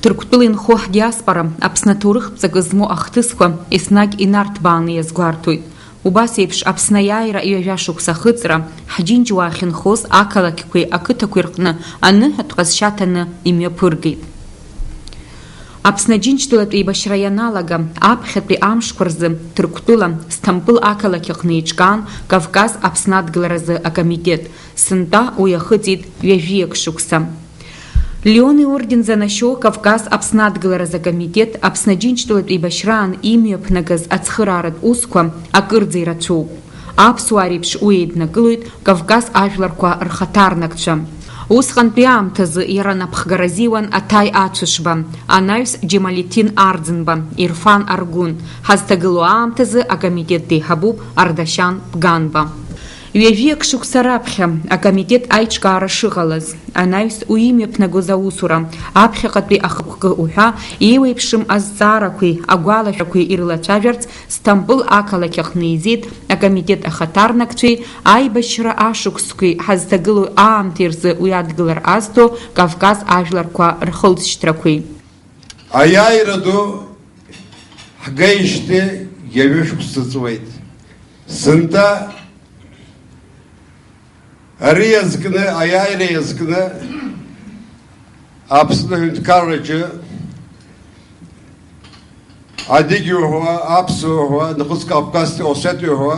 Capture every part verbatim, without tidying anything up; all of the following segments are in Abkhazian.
Ҭырқәтәыла инхо ҳдиаспора, Аԥсны аҭоурыхтә ҵакы змоу ахҭысқәа еснагь инарҭбааны иазгәарҭоит. Убас еиԥш, Аԥсны аиааира ҩажәа шықәса ахыҵра, ҳџьынџьуаа ахьынхоз ақалақьқәеи ақыҭақәеи рҟны аныҳәатә ҟазшьа ҭаны имҩаԥыргеит. Аԥсны Џьынџьтәылатә еибашьра ианалага, аԥхьатәи амшқәа рзы Ҭырқәтәыла, Сҭампыл ақалақь аҟны еиҿкаан Кавказ Аԥсны адгыларазы акомитет, сынтәа уи ахыҵит ҩажәиак шықәса. Леон иорден занашьоу Кавказ Аԥсны адгыларазы акомитет Аԥсны Џьынџьтәылатә еибашьраан имҩаԥнагаз ацхырааратә усқәа акырӡа ирацәоуп. Аԥсуаа реиԥш уи еиднакылоит Кавказ ажәларқәа рхаҭарнакцәа. Усҟантәи аамҭазы иара напхгара азиуан Аҭаи Ацәышба, анаҩс Џьемалиҭин Арӡынба, Ирфан Аргәын, ҳазҭагылоу аамҭазы акомитет деиҳабуп Ардашьан Бганба. Ҩажәиак шықәса раԥхьа акомитет аиҿкаара шыҟалаз, анаҩс уи имҩаԥнагоз аусура, аԥхьаҟатәи ахықәкы уҳәа, еиуеиԥшым азҵаарақәеи агәалашәақәеи ирылацәажәарц Сҭампыл ақалақь аҟны еизеит акомитет ахаҭарнакцәеи аибашьра ашықәсқәеи ҳазҭагылоу аамҭеи рзы уи адгылара азҭо Кавказ ажәларқәа рхылҵшьҭрақәеи. Аиааира ду ҳгеижьҭеи ҩажәа шықәса ҵуеит. Сынтәа ари иазкны, аиааира иазкны Аԥсны аҳәынҭқарраҿы адыгьуҳәа, аԥсуаҳәа, Нхыҵ Кавказтәи Осетиуҳәа,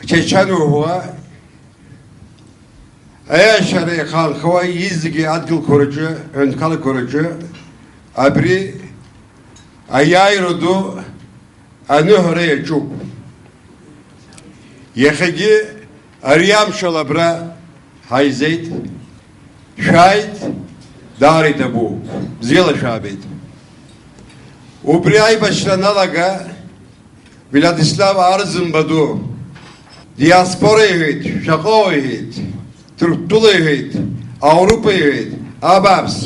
чачануҳәа, аиашьара иаханхауа изегьы адгылқәа рҿы, ҳәынҭқаррақәа рҿы абри аиааира ду аныҳәара иаҿуп. Иахьагьы ари амшала абра ҳаизеит, шәааит, даара иҭабуп, бзиала шәаабеит. Убри аибашьра аналага, Владислав Арӡынба ду, диаспора иҳәеит, шәаҟоу иҳәеит, Ҭырқәтәыла иҳәеит, Аурупа иҳәеит, абааԥс,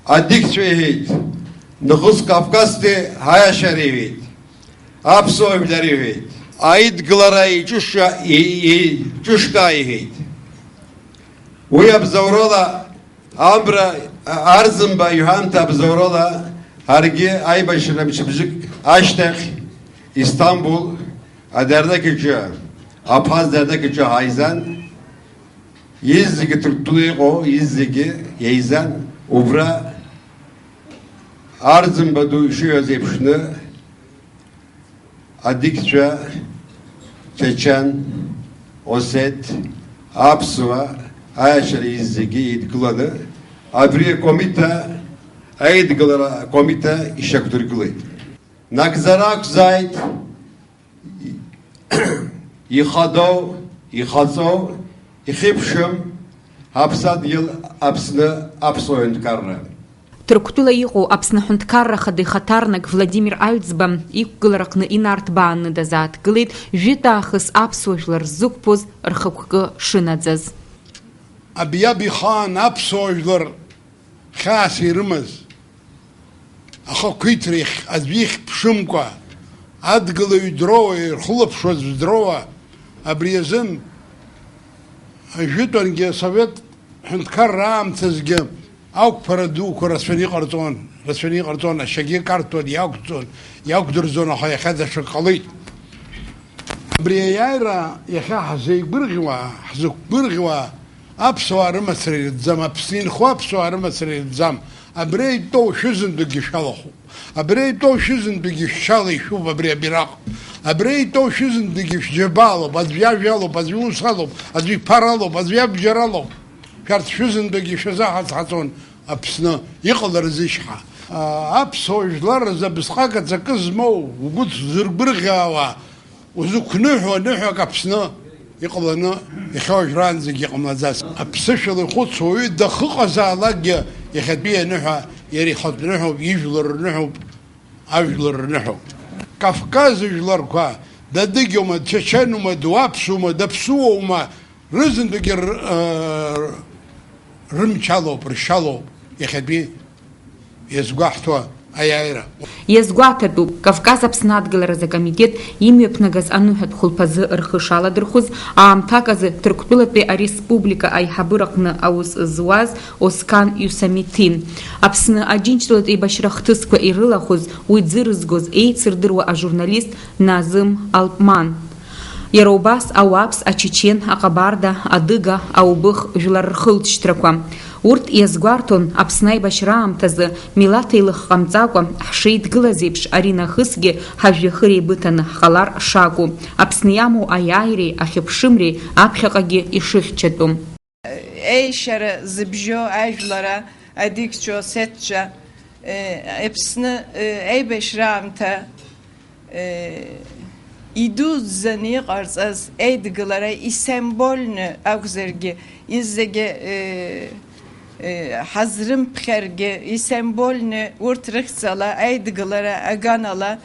адикцәа иҳәеит, Нхыҵ Кавказтәи ҳаиашьара иҳәеит, аԥсуа жәлар иҳәеит, аидгылара иҿышша-, и-, и-, иҿышта иҳәеит. Уи абзоурала Амра Арӡынба иҳәамҭа абзоурала ҳаргьы аибашьра мчыбжьык ашьҭахь Истамбул адернеқь аҿы, Абхаз дернеқь аҿы ҳаизан, изегьы Ҭырқәтәыла иҟоу, изегьы еизан, убра Арӡынба ду ишиҳәаз еиԥшны, адикцәа, чачан, осет, аԥсуа, аиашьара изегьы еидгыланы, абри акомита, аидгылара акомита ишьақәдыргылеит. Нагӡара ақәзааит, ихадоу, ихаҵоу, ихьыԥшым, ҳаԥсадгьыл Аԥсны аԥсуа ҳәынҭқарра. Ҭырқәтәыла иҟоу Аԥсны аҳәынҭқарра Ахада ихаҭарнак Владимир Аҩӡба иқәгылараҟны инарҭбааны дазааҭгылеит, жәытә аахыс аԥсуа жәлар ззықәԥоз рхықәкы шынаӡаз. Абиаб ихаан аԥсуа жәлар хьаас ирымаз, ахақәиҭра ихь-, аӡәы ихьԥшымкәа, адгылаҩ дроуа, ирхылаԥшуаз дроуа, абри азын ажәытәангьы асовет ҳәынҭқарра аамҭазгьы Ақәԥара дуқәа рацәаны иҟарҵон, рацәаны иҟарҵон, ашьагьы карҭәон, иақәҵон, иақәдырӡон, аха иахьа даҽак ҟалеит. Абри аиааира иахьа ҳзеигәырӷьуа, ҳзықәгәырӷьуа, аԥсуаа рымацара ирыдӡам, Аԥсны инхо аԥсуаа рымацара ирыдӡам. Абри итәоу шәызынтәыгьы шәалахәуп. Абри итәоу шәызынтәыгьы шәшьала ишәуп абри абираҟ. Абри итәоу шәызынтәыгьы шәџьабаалоуп, аӡә иажәа алоуп, аӡә иус алоуп, аӡә иԥара алоуп, аӡә иабџьар алоуп. Шәарҭ шәызынтәыгьы шәазаҳаҵҳаҵон Аԥсны, иҟаларызеишь ҳәа. Аԥсуа жәлар рзы абысҟак аҵакы змоу, угәы зыргәырӷьаауа, узықәныҳәо ныҳәак Аԥсны иҟаланы иахьа уажәраанӡагьы иҟамлаӡац. Аԥсышәала ихәыцуа уаҩы дахыҟазаалакгьы иахьатәи аныҳәа иара ихатә ныҳәоуп, ижәлар рныҳәоуп, ажәлар рныҳәоуп. Кавказ жәларқәа, дадыгьоума, дчачанума, дуаԥсума, даԥсуоума, рызынтәыгьы р-, ы, рымчалоуп, ршьалоуп иахьатәи иазгәаҳҭо. Аиааира. Иазгәаҭатәуп, Кавказ Аԥсны адгыларазы акомитет имҩаԥнагаз аныҳәатә хәылԥазы рхы шаладырхәыз, аамҭак азы Ҭырқәтәылатәи ареспублика аиҳабыраҟны аус зуаз Осқан Иусамиҭин, Аԥсны Аџьынџьтәылатә еибашьра хҭысқәа ирылахәыз, уи дзырызгоз еицырдыруа ажурналист Назым Алпман. Иара убас ауаԥс, ачечен, аҟабарда, адыга, аубых жәлар рхылҵшьҭрақәа. Урҭ иазгәарҭон Аԥсны аибашьра аамҭазы милаҭ еилых ҟамҵакәа ҳшеидгылаз еиԥш, аринахысгьы ҳажәҩахыр еибыҭаны ҳҟалар шакәу, Аԥсны иамоу аиааиреи ахьыԥшымреи аԥхьаҟагьы ишыхьчатәу. Еишьара зыбжьоу ажәлара, адыгцәа, осетцәа, Аԥсны аибашьра аамҭа идуӡӡаны иҟарҵаз еидгылара исимвольны акәзаргьы, изегьы ҳазрымԥхьаргьы, исимвольны урҭ рыхьӡала аидгылара аганала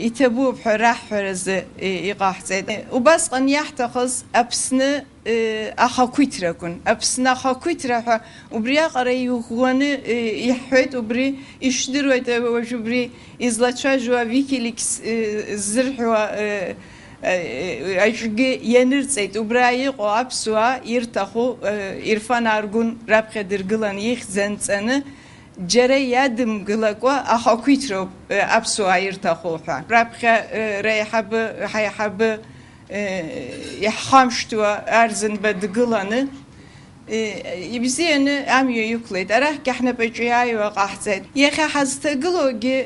иҭабуп ҳәа раҳҳәаразы иҟаҳҵеит. Убасҟан иаҳҭахыз Аԥсны ахақәиҭракәын. Аԥсны ахақәиҭра ҳәа убриаҟара иӷәӷәаны иҳҳәеит, убри ишәдыруеит, уажә убри излацәажәо Wikileaks ззырҳәуа аҿгьы ианырҵеит. Убра иҟоу аԥсуаа ирҭаху Ирфан Аргәын раԥхьа дыргылан ихьӡ анҵаны, џьара иадымгылакәа ахақәиҭроуп аԥсуаа ирҭаху ҳәа. Раԥхьа реиҳабы, ҳаиҳабы иаҳхамышҭуа Арӡынба дгыланы, ибзианы амҩа иқәлеит. Арахьгьы ҳнапаҿы иааиуа ҟаҳҵеит. Иахьа ҳазҭагылоугьы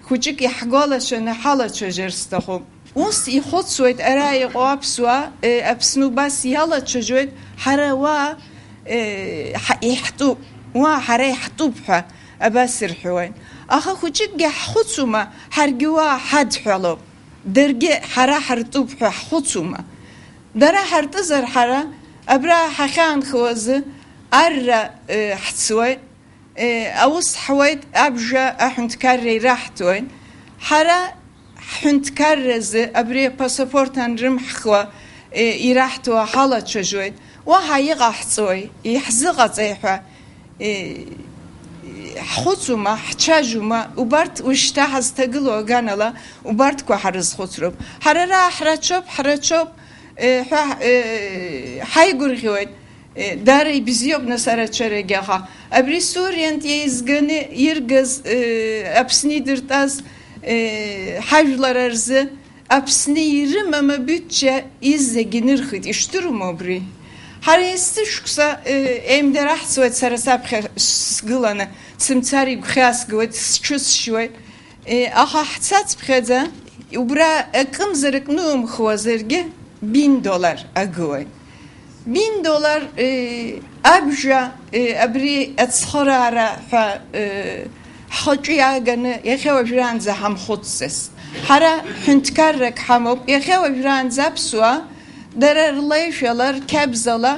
хәыҷык иаҳгәалашәаны ҳалацәажәар сҭахуп. Ус ихәыцуеит ара иҟоу аԥсуаа, Аԥсны убас иалацәажәоит, ҳара уа иҳтәуп, уа ҳара иҳтәуп ҳәа абас ирҳәуеит. Аха хәыҷыкгьы ҳхәыцума, ҳаргьы уа ҳадҳәалоуп. Даргьы ҳара ҳартәуп ҳәа ҳхәыцума? Дара ҳартызар ҳара, абра ҳахьаанхауазы арра ҳцуеит, аус ҳуеит, абжа аҳәынҭқарра ираҳҭоит. Ҳара ҳҳәынҭқарразы абри апасапорт анрымҳхуа ираҳҭауа ҳалацәажәоит. Уаҳа иҟаҳҵои, иаҳзыҟаҵеи ҳәа ҳхәыцума, ҳцәажәома, убарҭ ушьҭа ҳазҭагылоу аганала убарҭқәа ҳарызхәыцроуп. Ҳара ара ҳрацәоуп, ҳрацәоуп ҳәа ҳаигәырӷьауеит. Дара ибзиоуп, нас, арацәарагьы, аха абри суриантә еизганы иргаз, Аԥсны идыртәаз ҳажәлар рзы Аԥсны ирымам абиуџьча изегьы нырхит, ишдырума убри? Ҳара есышықәса еимдара ҳцуеит, сара саԥхьа сгыланы, сымцар игәхьаасгауеит, сҽысшьуеит. Аха ҳцацыԥхьаӡа, убра акымзар акнумхуазаргьы, бин долар агуеит. Бин долар, э, абжа, э, абри ацхыраара ҳәа, э, ҳхаҿы иааганы иахьа уажәраанӡа ҳамхәыццызт. Ҳара ҳәынҭқаррак ҳамоуп, иахьа уажәраанӡа аԥсуаа дара рлеишәала, рқьабзала,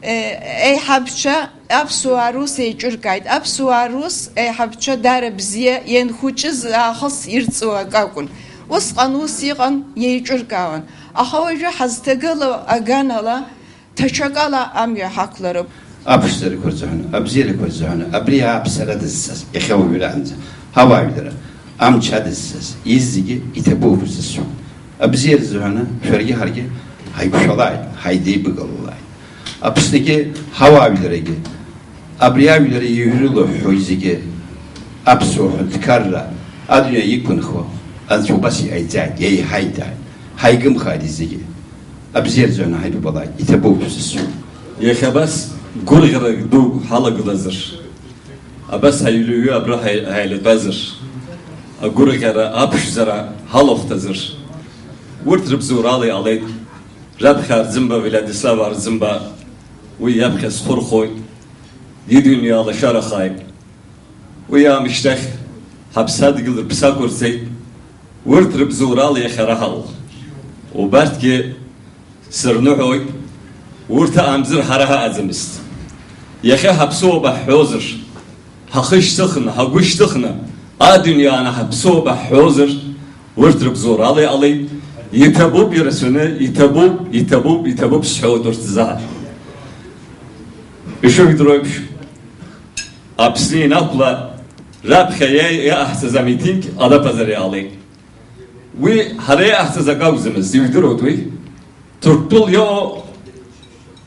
э, еиҳабцәа аԥсуаа рус еиҿыркааит. Аԥсуаа рус еиҳабцәа дара бзиа, ианхәыҷыз аахыс ирҵоу акы акәын. Усҟан ус иҟан, еиҿыркаауан. Аха уажәы ҳазҭагылоу аганала, ҭачакала амҩа ҳақәлароуп. Аԥшӡарақәа рзыҳәан, абзиарақәа рзыҳәан, абри ааԥсара дызцаз, иахьа уажәраанӡа, ҳауаажәлар, амч адызцаз, изегьы иҭабуп сызҳәом. Абзиа рзыҳәаны шәаргьы ҳаргьы ҳаиқәшәалааит, ҳаидеибагалалааит. Аԥсныгьы ҳауаажәларагьы абри ажәлар иҩрылыҳәҳәо зегьы аԥсуа ҳәынҭқарра адунеи иқәынхо Анцәа убас иҟаиҵааит, иеиҳаиҭааит, ҳаигымхааит зегьы. Абзиа рзыҳәан ҳаидубалааит, иҭабуп шәсасцәа. Иахьа абас гәырӷьарак ду ҳалагылазар, абас ҳаҩлҩы абра ҳаи-, ҳаилатәазар, агәырӷьара аԥшӡара ҳалахәҭазар, урҭ рыбзоурала иҟалеит. Раԥхьа Арӡынба, Владислав Арӡынба, уи иаԥхьа схәырхәоит, идунеи алашарахааит. Уи аамышьҭахь ҳаԥсадгьыл рыԥсы ақәырҵеит, урҭ рыбзоурала иахьа раҳауа. Убарҭгьы сырныҳәоит, урҭ аамзыр ҳара ҳаҟаӡамызт. Иахьа ҳаԥсуоуп ҳҳәозар, ҳахы шьҭыхны, ҳагәы шьҭыхны, адунеи ааны ҳаԥсуоуп ҳҳәозар, урҭ рыбзоурала иҟалеит, иҭабуп ирацәаны, иҭабуп, иҭабуп, иҭабуп сҳәоит урҭ рзы. Ишыжәдыруа еиԥш, Аԥсны ианақәла, Раԥхьа иа-, иаҟаҳҵаз амитинг алаԥазара иаалеит. Уи ҳара иаҳҵаз акы акәӡамызт, ижәдыруеит уи. Ҭырқәтәыла иҟоу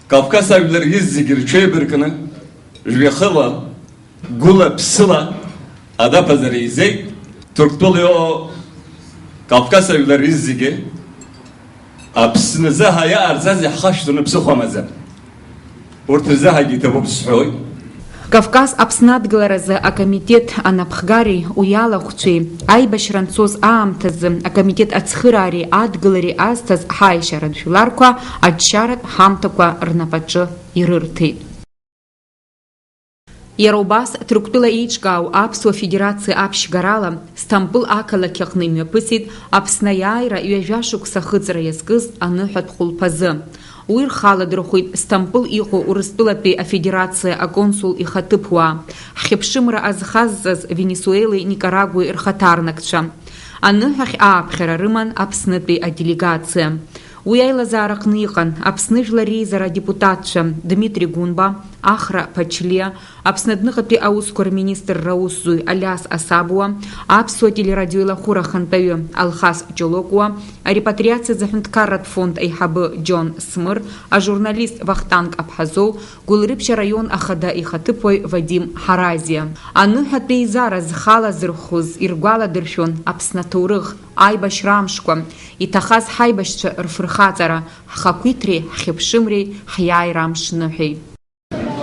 Кавказ ажәлар изегьы рҽеибаркны, жәҩахыла, гәыла, ԥсыла адаԥазара еизеит. Ҭырқәтәыла иҟоу Кавказ ажәлар изегьы Аԥсны заҳа иҟарҵаз иаҳхашҭуаны ԥсыхәа амаӡам. Урҭ рзаҳагьы иҭабуп сҳәоит. Кавказ Аԥсны адгыларазы акомитет анапхгареи уи алахәцәеи аибашьра анцоз аамҭазы акомитет ацхыраареи адгылареи азҭаз ҳаишьаратә жәларқәа аџьшьаратә ҳамҭақәа рнапаҿы ирырҭеит. Иара убас, Ҭырқәтәыла еиҿкаау Аԥсуа Федерациа аԥшьгарала, Сҭампыл ақалақь аҟны имҩаԥысит Аԥсны аиааира ҩажәа шықәса ахыҵра иазкыз аныҳәатә хәылԥазы. Уи рхаладырхәит Сҭампыл иҟоу Урыстәылатәи Афедерациа аконсул ихаҭыԥуаа, ҳхьыԥшымра азхазҵаз Венесуелеи Никарагуеи рхаҭарнакцәа. Аныҳәахь ааԥхьара рыман Аԥснытәи аделегациа. Уи аилазаараҟны иҟан Аԥсны Жәлар Реизара адепутатцәа Дмитри Гәынба, Ахра Ԥачлиа, Аԥсны адәныҟатәи аусқәа рминистрра аусзуҩ Алиас Асабуа, Аԥсуа телерадиоеилахәыра ахантәаҩы Алхас Ҷолокуа, арепатриациазы аҳәынҭқарратә фонд аиҳабы Џьон Смыр, ажурналист Вахтанг Аԥҳазоу, Гәылрыԥшь араион ахада ихаҭыԥуаҩ Вадим Ҳаразиа. Аныҳәатә еизара зхала зырхәыз иргәаладыршәон Аԥсны аҭоурых, аибашьра амшқәа, иҭахаз ҳаибашьцәа рфырхаҵара, ҳхақәиҭреи ҳхьыԥшымреи ҳиааира амш ныҳәеит.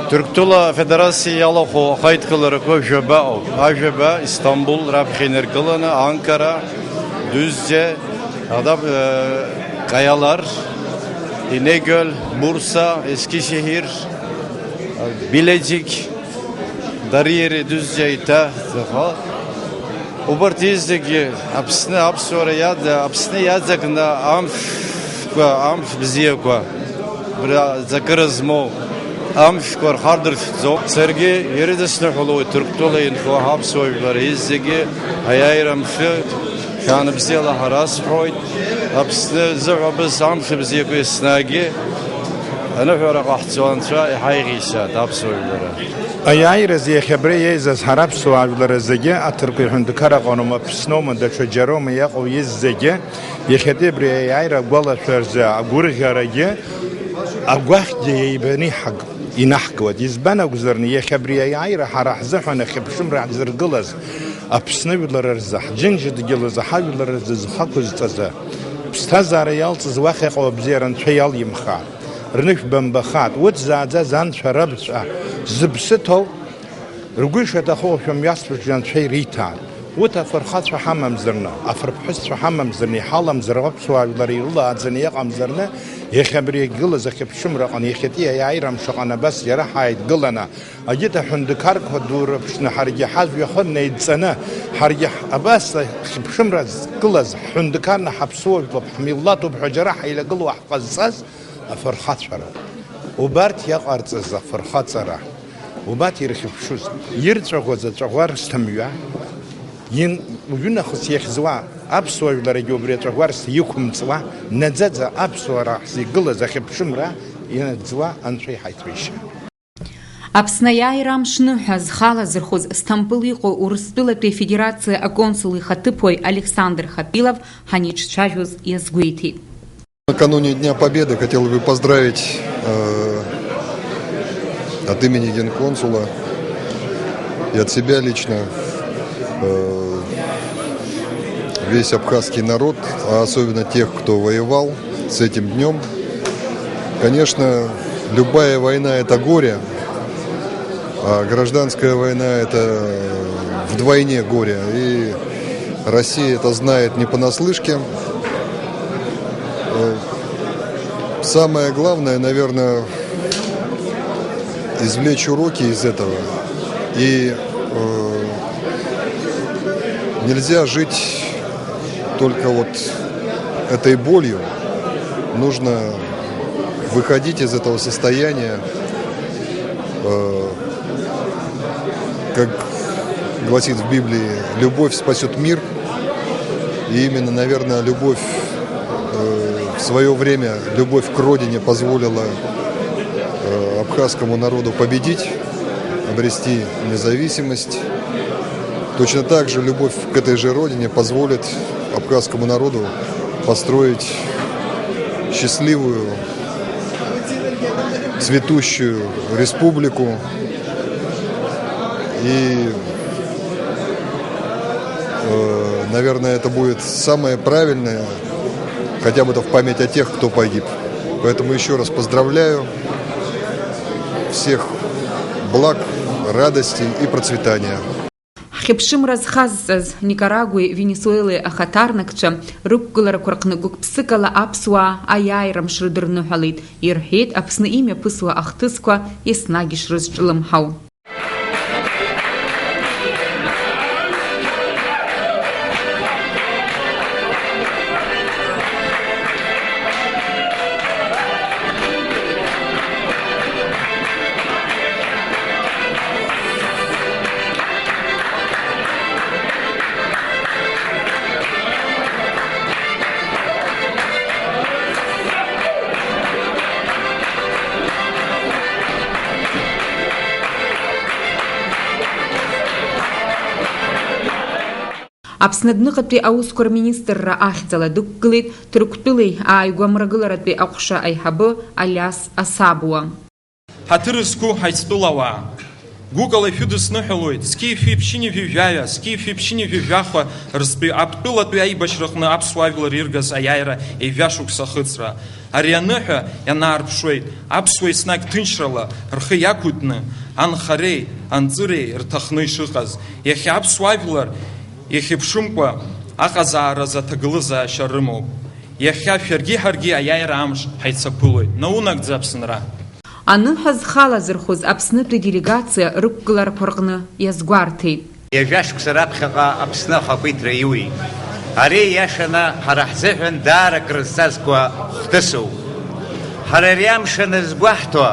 Ҭырқәтәыла Афедерациа иалахәу ахаидкыларақәа жәаба ыҟоуп. Ажәаба Истамбул раԥхьа инаргыланы, Анкара, Дюзде, Адаб, э, Ҟаиалар, Инегөл, Бурса, Ескишехир, Билеџик, Дариери, Дюзде, Иҭа, Заха. Убарҭ зегьы Аԥсны аԥсуара иада, Аԥсны иаҵакны амшқәа, амш бзиақәа, бра-, ҵакыра змоу амшқәа рхардыршәӡом. Саргьы ирыдысныҳәалоит Ҭырқәтәыла инхо аԥсуа жәлар зегьы аиааира амши шәаанбзиала ҳара сҳәоит. Аԥсны зыҳәа быз амш бзиақәа еснагьы аныҳәара ҟаҳҵо Анцәа иҳаиӷьишьааит аԥсуа жәлар. Аиааираз иахьа абра еизаз ҳара аԥсуаа жәлар зегьы, аҭырқәеи аҳәынҭқарра аҟароума, Аԥсноума, даҽа џьароума иҟоу изегьы, иахьатәи абри аиааира агәалашәаразы агәырӷьарагьы агәаӷьгьы еибаны иҳаг-, инаҳкуеит. Избан акәзарны, иахьа абри аиааира ҳара ҳзыҳәан ахьыԥшымра ҳзыргылаз, Аԥсны жәлар рзы, ҳџьынџьдгьыл азы, ҳажәлар рзы зхы ақәызҵаз, ԥсҭазаара иалҵыз уахь иҟоу абзиара Анцәа иалимхааит. Рнышә бамбахааит, урҭ зааӡаз анцәа рабцәа зыԥсы ҭоу, ргәы ишаҭаху шәымҩасҵәҟьа Анцәа ириҭааит. Урҭ афырхацәа ҳамамзарны, афырԥҳәысцәа ҳамамзарны, иҳаламзар, аԥсуаа жәлар ирылааӡаны иҟамзарны, иахьа абри иагьгылаз ахьыԥшымраҟны, иахьатәи аиааира мшаҟны абас иара ҳааидгыланы, егьырҭ аҳәынҭқарқәа ду рыԥшны ҳаргьы ҳажәҩахыр неидҵаны, ҳаргьы ҳ-, абас ахьыԥшымра зкылаз ҳҳәынҭқарны ҳаԥсуа жәлоуп, ҳмилаҭуп ҳәа џьара ҳаилагылоу ҳҟазҵаз, афырхацәара. Убарҭ иаҟарҵаз афырхаҵара, убарҭ ирхьыԥшыз, ирҵәаӷәаз аҵәаӷәарсҭа мҩа, ин-, уажәы нахыс иахьӡуа аԥсуа жәларагьы убри аҵәаӷәарсҭа иқәымҵуа, наӡаӡа аԥсуара ҳзы игылаз ахьыԥшымра инаӡуа Анцәа иҳаиҭәеишьа. Аԥсны аиааира амш ныҳәа зхала зырхәыз Сҭампыл иҟоу Урыстәылатәи Афедерациа аконсул ихаҭыԥуаҩ Александр Хапилов ҳанеиҿцәажәоз иазгәеиҭеит. Накануне Дня Победы хотел бы поздравить, э, от имени генконсула и от себя лично, э, весь абхазский народ, а особенно тех, кто воевал, с этим днём. Конечно, любая война — это горе, а гражданская война — это вдвойне горе. И Россия это знает не понаслышке. Э, самое главное, наверное, извлечь уроки из этого. И, э, нельзя жить только вот этой болью. Нужно выходить из этого состояния. Э, как гласит в Библии, любовь спасет мир. И именно, наверное, любовь, э, в своё время, любовь к родине позволила, э, абхазскому народу победить, обрести независимость. Точно так же любовь к этой же родине позволит абхазскому народу построить счастливую, цветущую республику. И, э, наверное, это будет самое правильное, хотя бы это в память о тех, кто погиб. Поэтому ещё раз поздравляю всех, благ, радости и процветания. Ҳхьыԥшымра зхазҵаз Никарагуеи Венесуелеи ахаҭарнакцәа рықәгыларақәа рҟны гәык-ԥсыкала аԥсуаа аиааира мш рыдырныҳәалеит, ирҳәеит Аԥсны имҩаԥысуа ахҭысқәа еснагь ишрызҿлымҳау. Аԥсны адәныҟатәи аусқәа рминистрра ахьӡала дықәгылеит Ҭырқәтәылеи ааигәа мрагыларатәи аҟәша аиҳабы Алиас Асабуа. Ҳаҭыр зқәу ҳаицтәылауаа, гәыкала ишәыдысныҳәалоит, зқьи-шәи ԥшьыни жәаҩа, зқьи-шәи ԥшьыни жәаҩа жәаха рзтәи аԥтәылатәи аибашьраҟны аԥсуа жәлар иргаз аиааира ҩажәа шықәса ахыҵра. Ари аныҳәа ианаарԥшуеит, аԥсуа еснагь ҭынчрала рхы иақәытәны, анхареи анҵыреи рҭахны ишыҟаз. Иахьа аԥсуа жәлар иахьыԥшымкәа аҟазааразы аҭагылазаашьа рымоуп. Иахьа шәаргьы ҳаргьы аиааира амш ҳаицаԥылоит. Наунагӡа Аԥсынра! Аныҳәа зхы алазырхәыз Аԥснытәи делегациа рықәгыларақәа рҟны иазгәарҭеит. Ҩажәа шықәса раԥхьаҟа Аԥсны ахақәиҭра иуит. Ари, иашаны, ҳара ҳзыҳәан даара крызҵазкуа хҭысуп. Ҳара ари амш анызгәаҳҭо,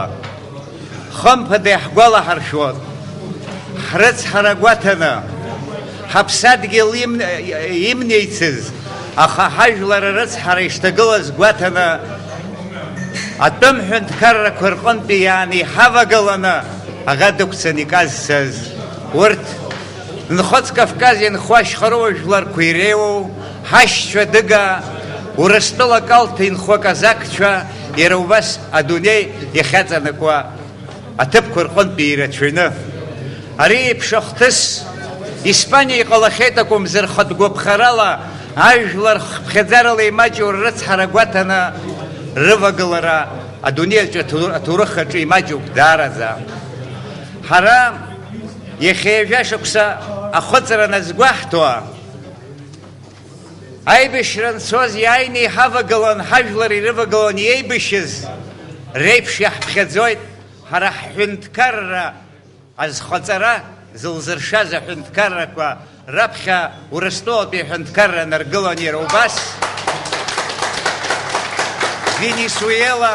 хымԥада иаҳгәалаҳаршәоит, ҳрыцҳара гәаҭаны, ҳаԥсадгьыл им-, имнеицыз, аха ҳажәлар арыцҳара ишҭагылаз гәаҭаны, атәым ҳәынҭқаррақәа рҟынтәи иааны иҳавагыланы аӷа дықәцаны иказцаз урҭ, Нхыҵ Кавказ инхо ашьхаруа жәларқәа иреиуоу ҳашьцәа Дыга, Урыстәыла Калҭа инхо аказақцәа, иара убас адунеи иахьаҵанакуа аҭыԥқәа рҟынтәи ирацәаҩны. Ари еиԥш ахҭыс Испаниа иҟалахьеит акәымзар, хатә гәаԥхарала ажәлар хыԥхьаӡарала имаҷу ррыцҳара гәаҭаны рывагылара адунеи аҿы аҭоу-, аҭоурых аҿы имаҷуп даараӡа. Ҳара иахьа ҩажәа шықәса ахыҵра назгәаҳҭо, аибашьра анцоз иааины иҳавагылан, ҳажәлар ирывагылан иеибашьыз реиԥш иаҳԥхьаӡоит ҳара ҳҳәынҭқарра азхаҵара зылзыршаз аҳәынҭқаррақәа раԥхьа Урыстәылатәи аҳәынҭқарра наргылан, иара убас Венесуела,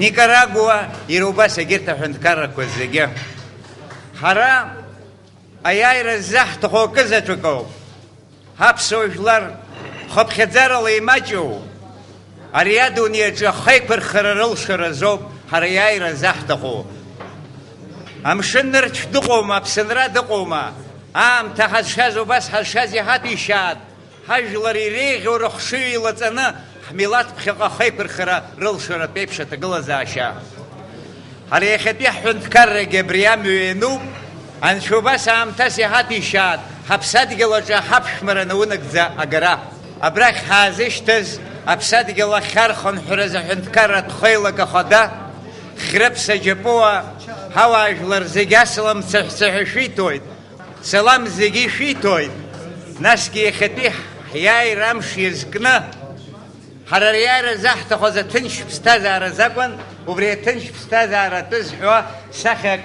Никарагуа, иара убас егьырҭ аҳәынҭқаррақәа зегьы. Ҳара аиааира ззаҳҭаху акы заҵәык ауп. Ҳаԥсуа жәлар хыԥхьаӡарала имаҷу, ари адунеи аҿы ахеиқәырхара рылшара азоуп ҳара аиааира ззаҳҭаху. Амшын нырцә дыҟоума, Аԥсынра дыҟоума? Аамҭа ҳазшаз убас ҳазшаз иҳаҭәеишьааит, ҳажәлар иреиӷьу рыхшыҩ еилаҵаны, ҳмилаҭ ԥхьаҟа ахеиқәырхара рылшаратә еиԥш аҭагылазаашьа. Ҳара иахьатәи ҳҳәынҭқаррагьы абри амҩа иануп, анцәа убас аамҭас иҳаҭәеишьааит, ҳаԥсадгьыл аҿы ҳаԥшәмара наунагӡа агара. Абрахь ҳаазышьҭыз аԥсадгьыл ахь архынҳәразы аҳәынҭқарратә хеилак ахада, Хьрыԥса Џьапуа, ҳауаажәлар зегьы асалам цаҳәцаҳәа шәиҭоит. Салам зегьы ишәиҭоит, насгьы иахьатәи ҳиааира амш иазкны, ҳара ариааира заҳҭахыз аҭынч ԥсҭазааразы акәын, убри аҭынч ԥсҭазаара атәы зҳәо сахьак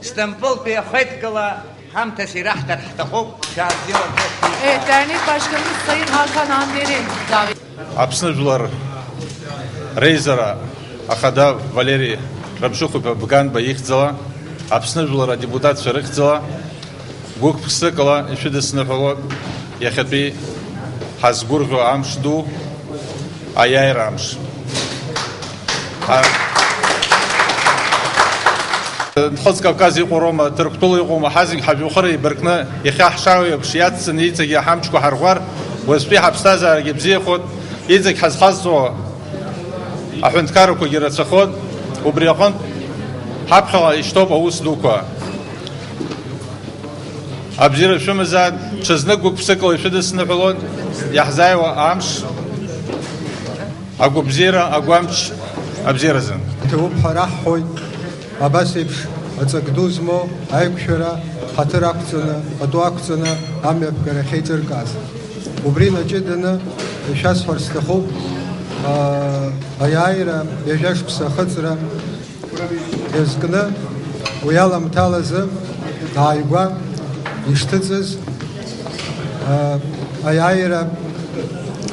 Стамбултәи ахеидкыла ҳамҭас ираҳҭар ҳҭахуп, шәаабзиала шәышәҭ. Э, dernek başkanımız Sayın Hakan Ander'i davet. Аԥсны жәлар реизара ахада Валери Рабжыхәба Бганба ихьӡала, Аԥсны жәлар адепутатцәа рыхьӡала, гәык-ԥсыкала ишәыдысныҳәалоит иахьатәи ҳазгәырӷьо амш ду, аиааира амш. Ҳа- Нхыҵ Кавказ иҟоу роума, Ҭырқәтәыла иҟоума, ҳазегь ҳажәҩахыр еибаркны, иахьа ҳшаауеиԥш иацҵаны иҵегьы ҳамчқәа ҳарӷәӷәар, уаҵәтәи ҳаԥсҭазаарагьы бзиахоит, иҵегь ҳазхазҵо аҳәынҭқаррақәагьы рацәахоит, убри аҟынтә ҳаԥхьаҟа ишьҭоуп аус дуқәа. Абзиара шәымазааит, ҽазнык гәык-ԥсыкала ишәыдысныҳәалоит, иаҳзааиуа амш, агәабзиара, агәамч абзиаразын. Иҭабуп ҳәа раҳҳәоит, абас еиԥш аҵак ду змоу аиқәшәара ҳаҭыр ақәҵаны, пату ақәҵаны амҩаԥгара ахьеиҿыркааз. Убри наҷыданы ишәасҳәар сҭахуп, аа, аиааира ҩажәа шықәса ахыҵра иазкны, уи аламҭалазы ааигәа ишҭыҵыз, а, аиааира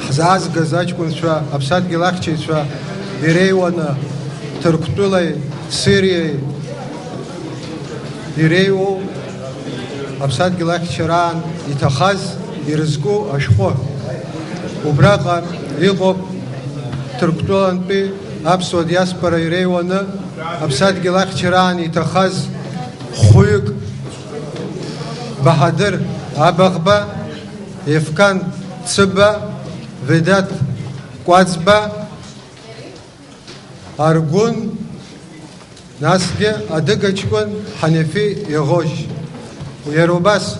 ҳзаазгаз аҷкәынцәа, аԥсадгьыл ахьчаҩцәа иреиуаны, Ҭырқәтәылеи Сириеи иреиуоу аԥсадгьыл ахьчараан иҭахаз ирызку ашәҟәы. Убраҟа иҟоуп Ҭырқәтәылантәи аԥсуа диаспора иреиуаны аԥсадгьыл ахьчараан иҭахаз хәҩык, Баҳадыр Абаӷба, Ефқан Цыба, Ведаҭ Кәаӡба, Аргәын, насгьы адыга ҷкәын Ҳанефи Иаӷоџь. Иара убас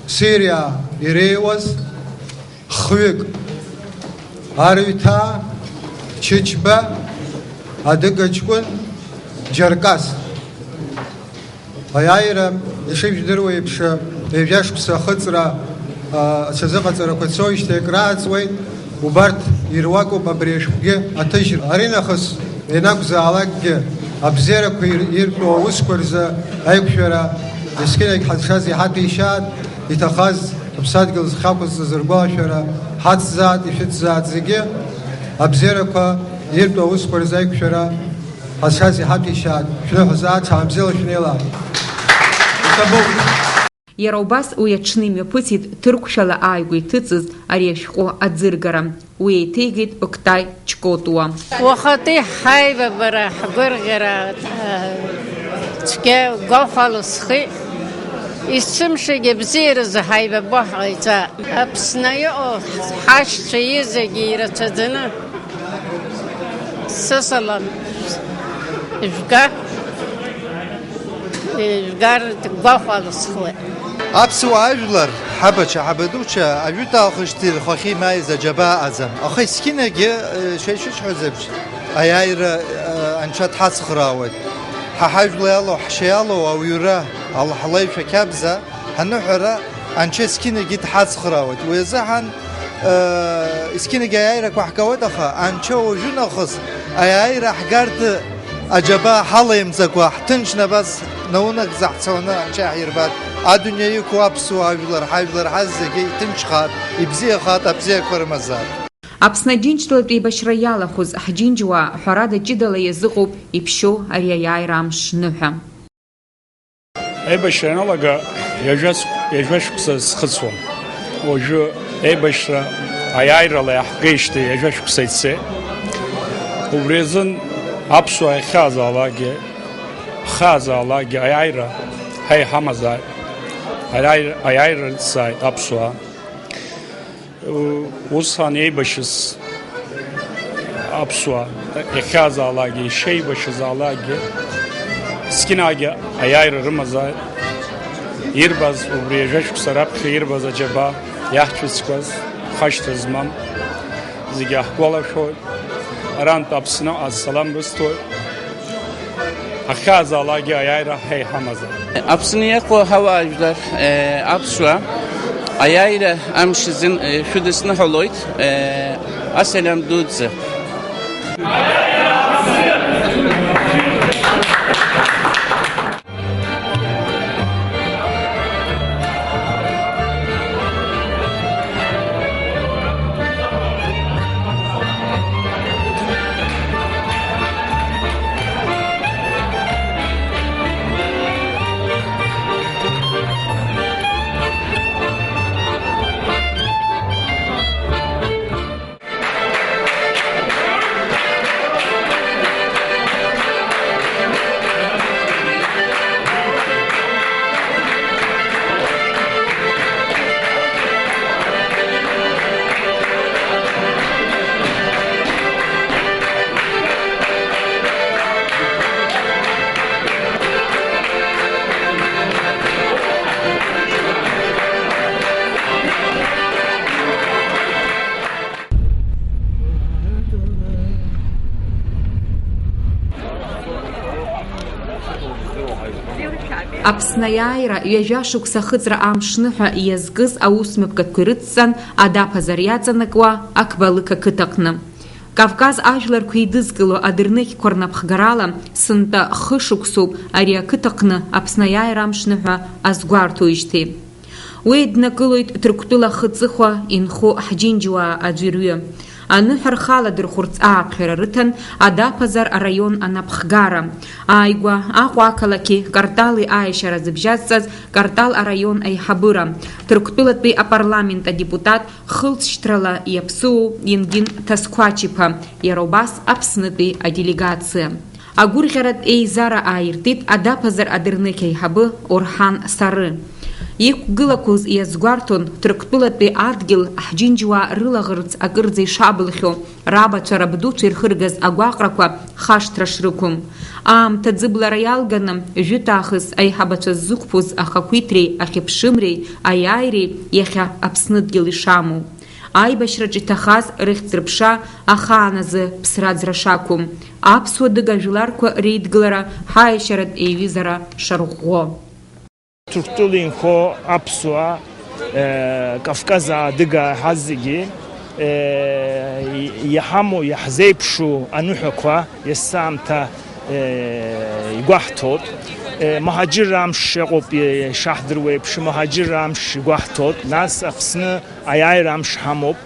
Сириа иреиуаз хҩык, Арҩҭаа Чычба, адыга ҷкәын Џьаркас. Аиааира, ишыжәдыруа еиԥш, ҩажәа шықәса ахыҵра, а, ацәазыҟаҵарақәа цоижьҭеи акрааҵуеит, убарҭ ируакуп абри ашәҟәгьы аҭыжьра. Аринахыс ианакәзаалакгьы абзиарақәа ир-, иртәу аусқәа рзы аиқәшәара, есқьынагь ҳазшаз иҳаҭәеишьааит, иҭахаз Аԥсадгьыл зхьақәызҵаз ргәалашәара ҳацзааит, ишәыцзааит зегьы, абзиарақәа иртәу аусқәа рзы аиқәшәара ҳазшаз иҳаҭәеишьааит, шәныҳәазааит, шаамзеила шәнеилааит. Иҭабуп. Иара убас уи аҽны имҩаԥысит ҭырқәшәала ааигәа иҭыҵыз ари ашәҟәы аӡыргара. Уи еиҭеигеит Октай Чкотуа. Уахатәи ҳаибабара, ҳгәырӷьара, цәгьа гәахәала схы исымшагь абзиаразы ҳаибабо ҳҟаиҵа. Аԥсны иҟоу ҳашьцәа изегьы ирацәаӡаны сысалам. Жәга, жәгар гәахәала схуеит. Аԥсуа ажәлар, ҳабацәа, ҳабадуцәа, ажәытә аахышьҭи рхахьы имааиз аџьабаа аӡам. Аха есқьынагьы, э, шәа ишәысҳәаз еиԥш, аиааира, э, анцәа дҳацхраауеит. Ҳа ҳажәла иалоу, ҳшьа иалоу ауаҩра, алаҳлеишәа қьабза, ҳаныҳәара, анцәа есқьынагьы дҳацхраауеит. Уи азыҳәан, э, есқьынагьы аиааирақәа ҳгауеит, аха анцәа уажәы нахыс аиааира ҳгартә аџьабаа ҳалаимҵакәа, ҳҭынчны абас наунагӡа ҳцаланы анцәа иаҳирбап. Адунеи иқәу аԥсуа ажәлар, ҳажәлар ҳазегьы иҭынчхап, ибзиахап, абзиақәа рымазаап. Аԥсны Аџьынџьтәылатә еибашьра иалахәыз ҳџьынџьуаа ҳәарада ҷыдала иазыҟоуп иԥшьоу ари аиааира амш ныҳәа. Аибашьра ианалага ҩажәа ц-, ҩажәа шықәса схыҵуан. Уажәы аибашьра аиааирала иаҳгеижьҭеи ҩажәа шықәса ицеит. Убри азын аԥсуаа иахьаазаалакгьы, ҳхаазаалакгьы аиааира ҳа иҳамазааит. Аиааира, аиааира рыцзааит аԥсуаа. Усҟан еибашьыз аԥсуаа, иахьаазаалакгьы, ишеибашьызаалакгьы, зқьынагьы аиааира рымазааит. Ирбаз, убри ҩажәа шықәса раԥхьа ирбаз аџьабаа иаҳцәыцқәаз, хашҭра змам, зегьы иаҳгәалашәоит. Арантә Аԥсныҟа ассалам рысҭоит. Ҳахьаазаалакгьы аиааира ҳа иҳамазар. Аԥсны иҟоу ҳауаажәлар, э, аԥсуаа, аиааира амш азын, э, шәыдысныҳәалоит, э, асалам дуӡӡа. Аԥсны аиааира ҩажәа шықәса ахыҵра амшныҳәа иазкыз аус мҩаԥгатәқәа ирыдҵан, адаԥазар иаҵанакуа Ақбалықь ақыҭаҟны. Кавказ ажәларқәа еидызкыло адырныхьқәа рнапхгарала, сынтәа хышықәсоуп ари ақыҭаҟны Аԥсны аиааира амшныҳәа азгәарҭоижьҭеи. Уи днакылоит Ҭырқәтәыла ахыҵыхәа инхо ҳџьынџьуаа аӡәырҩы. Аныҳәа рхы аладырхәырц ааԥхьара рыҭан Адаԥазар араион анапхгара. Ааигәа Аҟәа ақалақьи Картали аиашьара зыбжьазҵаз Картал араион аиҳабыра, Ҭырқәтәылатәи апарламент адепутат, хылҵшьҭрала иаԥсыуоу Енгин Ҭасқәачиԥа, иара убас Аԥснытәи аделегациа. Агәырӷьаратә еизара ааиртит Адаԥазар адырныхь аиҳабы Орҳан Сары. Иқәгылақәоз иазгәарҭон Ҭырқәтәылатәи адгьыл ҳџьынџьуаа рылаӷырӡ акырӡа ишабылхьоу, рабацәа рабдуцәа ирхыргаз агәаҟрақәа хашҭра шрықәым. Аамҭа ӡыблара иалганы, жәытә аахыс аиҳабацәа ззықәԥоз ахақәиҭреи ахьыԥшымреи аиааиреи иахьа Аԥснытәгьыл ишамоу. Аибашьраҿ иҭахаз рыхьӡ-рыԥша ахааназы ԥсра-ӡра шақәым, аԥсуа-адыга жәларқәа реидгылара ҳаиашьаратә еиҩызара шарӷәӷәо. Ҭырқәтәыла инхо аԥсуаа, э, Кавказ адыгаа ҳазегьы, э, и-, иҳамоу, иаҳзеиԥшу аныҳәақәа есаамҭа, э, игәаҳҭоит. Э, муҳаџьырра амш иҟоуп, и-, ишаҳдыруа еиԥш, муҳаџьырра амш игәаҳҭоит. Нас Аԥсны аиааира амш ҳамоуп.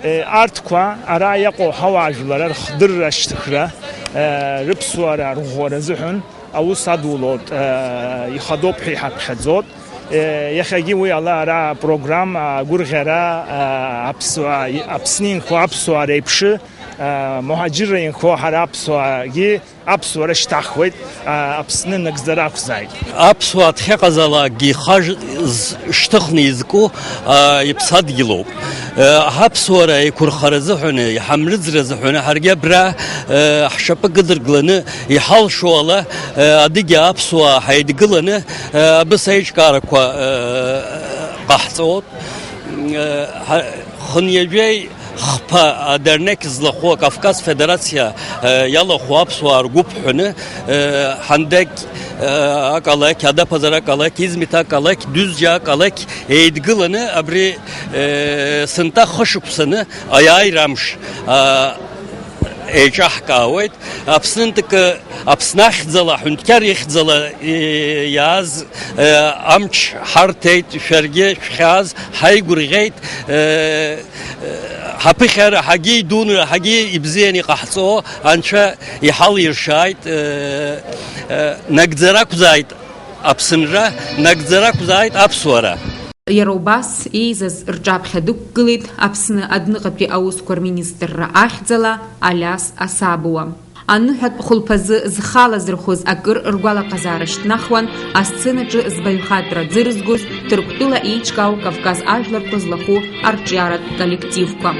Е, арҭқәа ара иҟоу ҳауаажәлар рхдырра ашьҭыхра, е, рыԥсуара арӷәӷәара азыҳәан аус адулоит, е, ихадоуп ҳәа иҳаԥхьаӡоит. Е, иахьагьы уи ала ара апрограмма, агәырӷьара, е, аԥсуаа, Аԥсны инхо аԥсуаа реиԥшы, е, муҳаџьырра инхо ҳара аԥсуаагьы аԥсуара шьҭаҳхуеит, а, Аԥсны нагӡара ақәзааит. Аԥсуаа дхьаҟазаалакгьы ихы шьҭыхны изку, а, иԥсадгьылоуп. Э, ҳаԥсуара еиқәырхара азыҳәаны, ҳамрыӡра азыҳәаны ҳаргьы абра, э, ҳшьапы кыдыргыланы, иҳалшо ала, э, адыгьа аԥсуаа ҳаидгыланы, э, абыс аиҿкаарақәа, э, ҟаҳҵоит. Э, ҳа-, хынҩажәеи Хԥа адернеқь злахәу, Кавказ Федерациа, э, иалахәу аԥсуаа ргәыԥ ҳәаны, э, Ҳандеқь, э, ақалақь, Адаԥазар ақалақь, Измит ақалақь, Дәыӡәӡәа ақалақь еидгыланы абри, э, сынтәа хышықәсаны аиааира амш, а, еиҿаҳкаауеит. Аԥснынтәыкы, Аԥсны ахьӡала, аҳәынҭқар ихьӡала, э, иааз, э, амч ҳарҭеит, шәаргьы шәхьааз ҳаигәырӷьеит, э, Ҳаԥыхьара ҳагьы идуны, ҳагьы ибзианы иҟаҳҵо Анцәа иҳалиршааит, э, э, нагӡара ақәзааит Аԥсынра, нагӡара ақәзааит аԥсуара. Иара убас еизаз рҿаԥхьа дықәгылеит Аԥсны адәныҟатәи аусқәа рминистрра ахьӡала Алиас Асабуа. Аныҳәатә хәылԥазы зхы алазырхәыз акыр ргәалаҟазаара шьҭнахуан асценаҿы збаҩхатәра ӡы рызгоз Ҭырқәтәыла еиҿкаау Кавказ ажәларқәа злахәу арҿиаратә коллективқәа.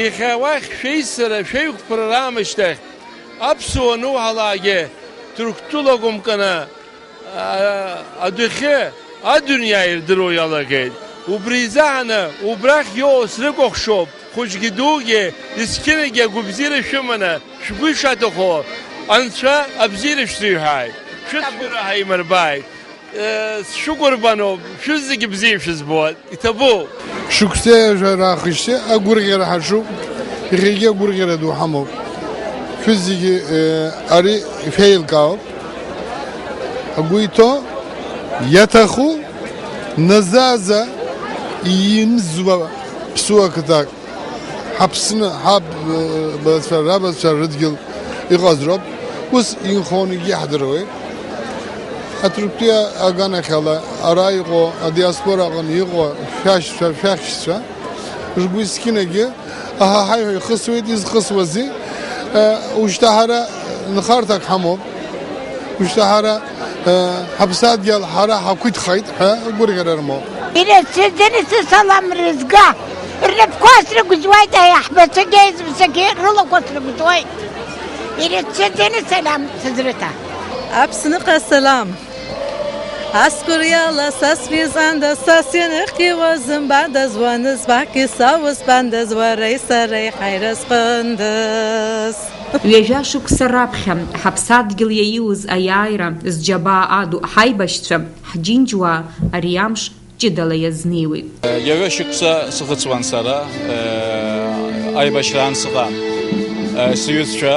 Иахьа уахь шәеизара, шәеиқәԥара раамышьҭахь, аԥсуа нуҳәалаагьы Ҭырқәтәыла гәымканы, а, адәахьы адунеи ирдыруа иалагеит. Убри изаҳаны, убрахь иоуз рыкәыхшоуп, хәыҷгьы дугьы, есқьынагьы агәабзиара шәыманы, шәгәы ишаҭаху, Анцәа абзиара шәзиҳәааит, шәыцәгьара ҳаимырбааит. Э, сшәыкәырбаноуп, шәызегьы бзиа шәызбоит, иҭабуп. Шықәсеи жәаҩа раахижьҭеи агәырӷьара ҳаҿуп, иахьагьы агәырӷьара ду ҳамоуп. Шәызегьы, э, ари шәеилкаауп. Агәы иҭоу, иаҭаху, назы-аазы имзуа ԥсуа қыҭак. Ҳаԥсны, ҳаб-, бацәа, рабацәа рыдгьыл иҟаз роуп. Ус инхон, егьи ҳдыруеит. Аҭырқәтәи аганахьала ара иҟоу, адиаспора аҟны иҟоу шәашьцәа, шәахьшьцәа, ргәы зқьынагьы аҳаҳаиҳәа ихысуеит, изхысуазеи? Ушьҭа ҳара нхарҭак ҳамоуп. Ушьҭа ҳара, э, ҳаԥсадгьыл ҳара ҳақәиҭхеит ҳәа гәырӷьара рымоуп. Ирацәаӡаны сысалам рызга, рнапқәа срыгәӡуеит, аиаҳбацәагьы аизбацәагьы рылақәа срыгәӡуеит. Ирыцәаӡаны салам сызрыҭа. Аԥсныҟа салам. Асгәыр иала са сҩызандаз, са сҩаныхгьы уазымбандаз, уанызбагьы са узбандаз, уареи сареи ҳаиразҟындаз. Ҩажәа шықәса раԥхьа ҳаԥсадгьыл иаиуз аиааира зџьабаа аду ҳаибашьцәа, ҳџьынџьуаа ари амш ҷыдала иазнеиуеит. Ҩажәа шықәса сыхыҵуан сара, аибашьраан сыҟан. Сҩызцәа,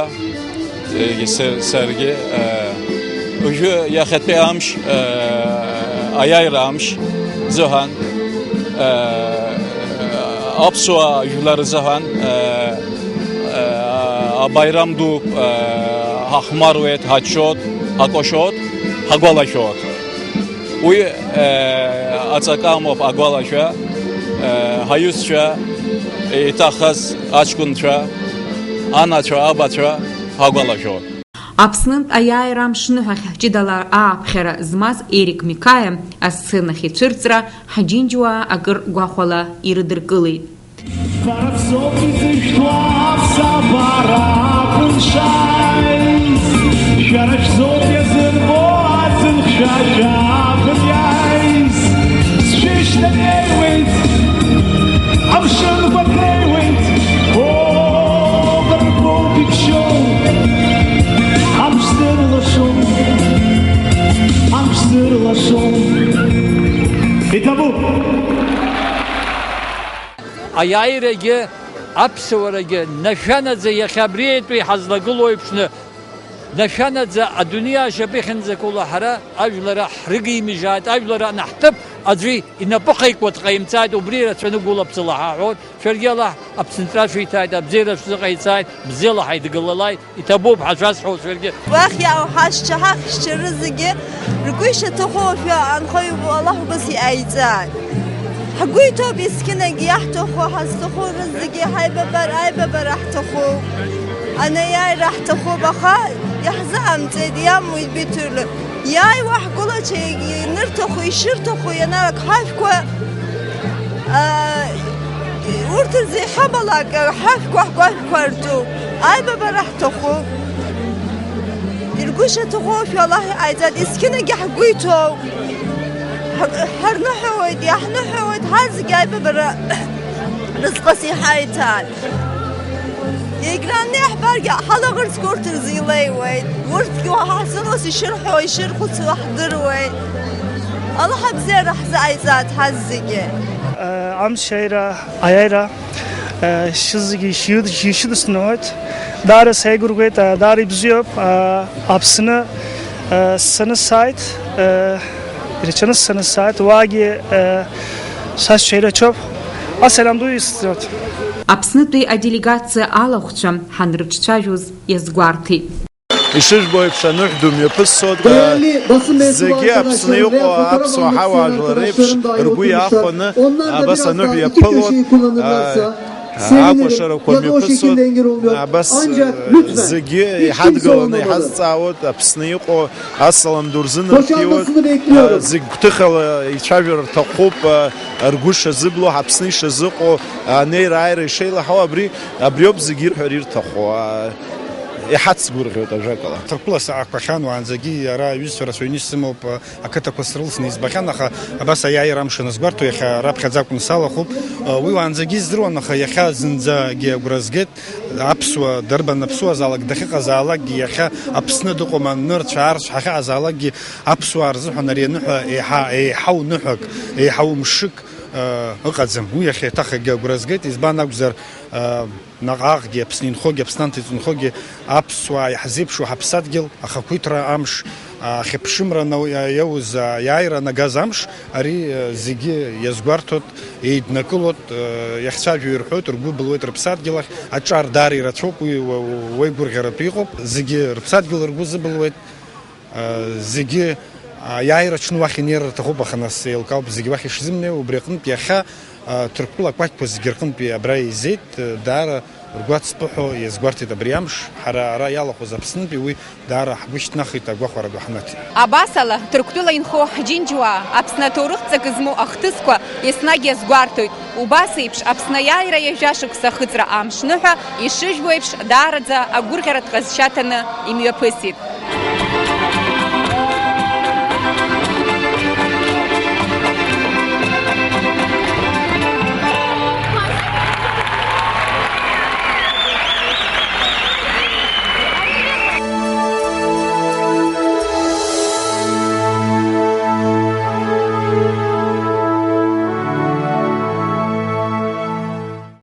са-, саргьы, уажәы иахьатәи амш, аиааира амш зыҳәан, аԥсуа жәлар рзыҳәан, абаирам дук ҳахәмаруеит, ҳаччоит, ҳакәашоит, ҳагәалашәоит. Уи, э, аҵакы амоуп агәалашәа, э, ҳаҩызцәа, иҭахаз аҷкәынцәа, анацәа, абацәа ҳагәалашәоит. Аԥснынтә аиааира амшныҳәахь ҷыдала ааԥхьара змаз Ерик Микаиа асценахь ицәырҵра ҳџьынџьуаа акыр гәахәала ирыдыркылеит. Шәара шәзоуп изышәҭуа аԥсабара акәын шааиз, шәара шәзоуп иазырбо аӡын хьшәашәа абын иааиз. Сшәышьҭанеиуеит, амшын гәаҭеиуеит, о, быргәоуп ибшьоу, амш сырлашон, амш сырлашон. Иҭабуп! Аиааирагьы, аԥсуарагьы, нашәанаӡа иахьа абри аетәы иҳазлагылоу еиԥшны, нашәанаӡа адунеи ашьапы ихьынӡақәыло ҳара ажәлар ҳрыгимыжьааит, ажәлар ана ҳҭыԥ аӡәы инапы хеикуа дҟаимҵааит, убри ирацәаны гәыла-ԥсыла ҳаҳәоит, шәаргьы Аллаҳ Аԥсынтәра шәиҭааит, абзиара шәзыҟаиҵааит, бзиала ҳаидгылалааит. Иҭабуп ҳашәазҳәо шәаргьы. Уахь иаау ҳашьцәа, ҳахьшьцәа рызегьы ргәы ишаҭаху уажәы анхаҩ Аллаҳ убас иҟаиҵааит. Ҳгәы иҭоуп есқьынагьы иаҳҭаху, ҳазҭаху рызегьы ҳаибабар-, аибабара ҳҭахуп, анеиааира ҳҭахуп, аха иаҳзыҟамҵеит, иамуит биҭәырлы. Иааиуа ҳгәылацәа инырҭаху, ишырҭаху ианарак ҳажәқәа, аа, урҭ рзы иҳабалак ҳажәқәа ҳгәашәқәа ртәуп. Аибабара ҳҭахуп. Иргәышьа ҭахоушәа Аллаҳ иҟаиҵааит, есқьынагьы ҳгәы иҭоу. Ҳ-, ҳарныҳәауеит, иаҳныҳәауеит, ҳазегь аибабара разҟыс иҳаиҭааит. Егьраны иаҳбаргьы, ҳалаӷырӡқәа урҭ рзы илеиуеит. Урҭгьы уаҳа ҳзын ус ишырҳәо, ишырхәыцуа ҳдыруеит. Аллаҳ абзиара ҳзы ҟаиҵааит ҳазегьы. Амш аиааира, аиааира, шьызегьы ишьы-, ишьыдысныҳәоит. Даара сеигәырӷьеит, даара ибзиоуп. Аԥсны сцаны сааит, ирацәаны сцаны сааит, уаагьы сашьцәа ирацәоуп. Асалам ду исҵоит. Аԥснытәи аделегациа алахәцәа ҳанрыҿцәажәоз иазгәарҭеит. Ишыжәбо еиԥш, аныҳә ду мҩаԥысцоит, зегьы Аԥсны иҟоу аԥсуа ҳауаажәлар реиԥш ргәы иахәаны абас аныҳә иаԥылоит, акәашарақәа мҩаԥысуеит, абас зегьы иҳадгыланы иҳазҵаауеит, Аԥсны иҟоу асалам ду рзынарҭиуеит, зегь гәҭыхала ицәажәар рҭахуп, ргәы шазыбло, Аԥсны ишазыҟоу, анеира-ааира ишеилаҳау абри, абриоуп зегьы ирҳәар ирҭаху. Иҳацгәырӷьоит, ажәакала. Ҭырқәтәыла саақәахьан уаанӡагьы, ара аҩызцәа рацәаҩны исымоуп, ақыҭақәа срылсны избахьан, аха абас аиааира амш анызгәарҭо, иахьа раԥхьаӡа акәны салахәуп. Уи уаанӡагьы издыруан, аха иахьа зынӡагьы агәра згеит, аԥсуа, дарбан аԥсуазаалак дахьыҟазаалакгьы, иахьа Аԥсны дыҟоума, нырцә-аарцә ҳахьыҟазаалакгьы, аԥсуаа рзыҳәан ари аныҳәа еиҳа, еиҳау ныҳәак, еиҳау мшык, ы, ыҟаӡам. Уи иахьа еиҭахгьы агәра згеит, избан акәзар, ы, наҟ-ааҟгьы, Аԥсны инхогьы, Аԥсны анҭ иҵынхогьы аԥсуаа иаҳзеиԥшу ҳаԥсадгьыл, ахақәиҭра амш, ахьыԥшымра нау-, иа-, иауз аиааира анагаз амш, ари, э, зегьы иазгәарҭоит, еиднакылоит, э, иахьцәажәо ирҳәоит, ргәы былуеит рыԥсадгьыл ахь, аҿар даара ирацәоуп, уи уа-, уа-, уеигәырӷьаратәы иҟоуп, зегьы рыԥсадгьыл ргәы зыбылуеит. Зегьы аиааира аҽны уахь инеир рҭахуп, аха нас еилкаауп зегьы уахь ишзымнеиуа, убри аҟынтә иахьа Ҭырқәтәыла акәакьқәа зегьы рҟынтәи абра еизеит, даара Ргәацԥыҳәо иазгәарҭеит абри амш, ҳара ара иалахәыз Аԥснынтәи уи даара ҳгәы шьҭнахит, агәахәара ду ҳнаҭеит. Абасала, Ҭырқәтәыла инхо ҳџьынџьуаа Аԥсны аҭоурых ҵакы змоу ахҭысқәа еснагь иазгәарҭоит. Убас еиԥш, Аԥсны аиааира ҩажәа шықәса ахыҵра амшныҳәа, ишыжәбо еиԥш, даараӡа агәырӷьаратә ҟазшьа ҭаны имҩаԥысит.